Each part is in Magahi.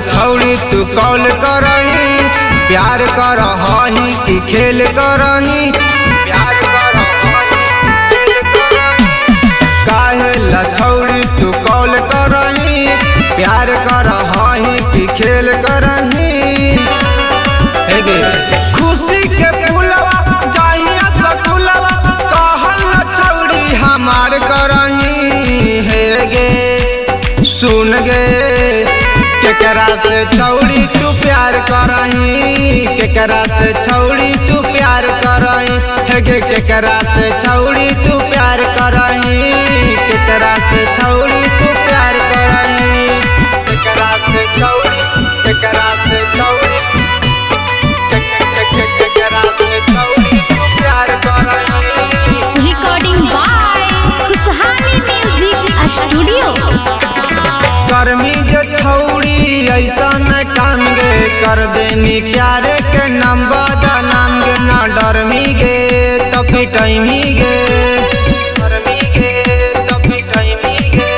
छौड़ी तू कॉल करही, प्यार करही कि खेल करही, प्यार करही खेल करही। काहे ला छौड़ी तू कॉल करही, प्यार करही कि खेल करही। खुशी के फूलवा जाहिया सकुलवा कहल न छौड़ी हमार करही। हे गे सुन गे केकरा से छौड़ी तू प्यार करही, केकरा से छौड़ी तू प्यार करही। हे गे केकरा से छौड़ी तू प्यार करही, केकरा से छौड़ी तू प्यार करही। केकरा से छौड़ी, केकरा से छौड़ी, केकरा से छौड़ी तू प्यार करही। Recording by Khushhali music studio. कर्मी जे छौड़ी ऐसा न काम गे, कर देनी प्यारे के नंबर दा नाम गे। ना डरमी गे तो पिटैमी गे, डरमी गे तो पिटैमी गे।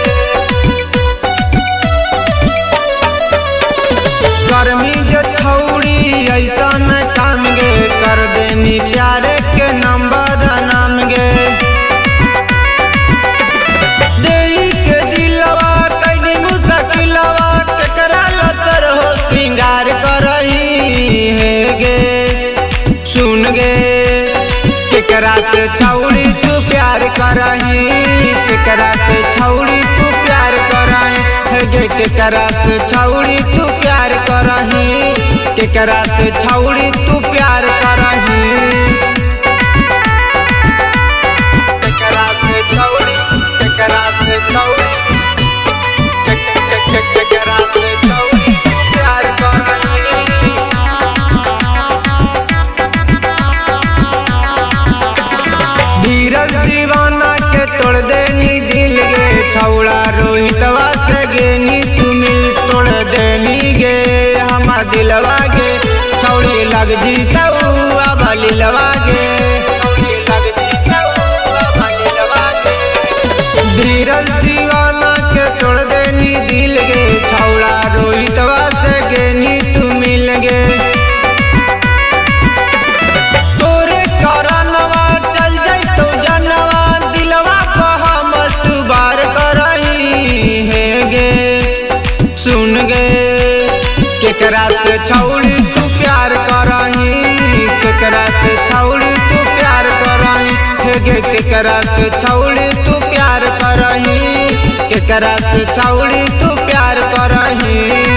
कर्मी जे छौड़ी ऐसा न काम गे, कर देनी प्यारे के नंबर दा नाम गे। केकरा से छौड़ी तू प्यार करही, केकरा से छौड़ी तू प्यार करही। हे गे केकरा से छौड़ी तू प्यार करही, केकरा से छौड़ी तू प्यार करही। केकरा से छौड़ी, केकरा से छौड़ी, केकरा से छौड़ी तू प्यार करही। धीरज दीवाना के तोड़ देनी दिल गे, छौड़ा रोहितवा से गेनी तू मिल तोड़ देनी गे। हमार दिलवा गे छौड़ी लग जीतऊ अब लिलवा गे, छौड़ी लग जीतऊ अब लिलवा गे। धीरज दीवाना के तोड़ देनी दिल गे, छौड़ा रोहितवा से गेनी तू मिल गे। तोरे करनवा चल जैतौ जनवा, दिलवा पर हमर तू बार करही। हे गे सुन गे केकरा से छौड़ी तू प्यार करही, केकरा से छौड़ी तू प्यार करही। हे गे केकरा से छौड़ी तू प्यार करही, केकरा से छौड़ी तू प्यार करही।